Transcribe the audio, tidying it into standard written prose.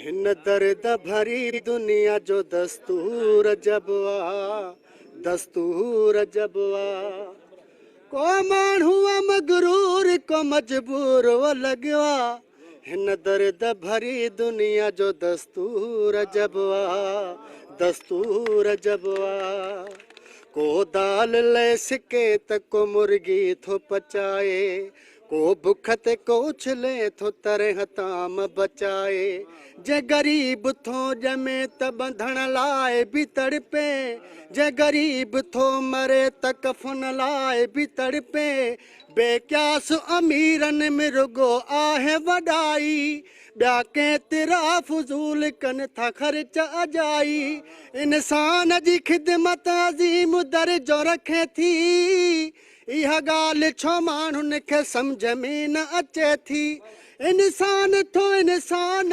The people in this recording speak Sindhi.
هن درد ڀري دنيا جو دستور عجب آ، دستور عجب آ. ڪو ماڻهو آ مغرور، ڪو مجبور و لڳيو آ. هن درد ڀري دنيا جو دستور عجب آ، دستور عجب آ. ڪو دال لئه سڪي ته ڪو مرغي ٿو پچائي، ڪو بک تي ڪو اڇلي ٿو ترهه طعام بچائي. جي غريب ٿو ڄمي ته ٻنڌڻ لاء به تڙپي، جي غريب ٿو مري ته ڪفن لاء به تڙپي. بي قياس اميرن ۾ رڳو آهي وڏائي، ٻيا ڪيترا فضول ڪن ٿا خرچ اجائي. انسان جي خدمت عظيم درجو رکي ٿي، اها ڳالهه ڇو ماڻهن کي سمجهه ۾ نه اچي ٿي. انسان ٿو انسان.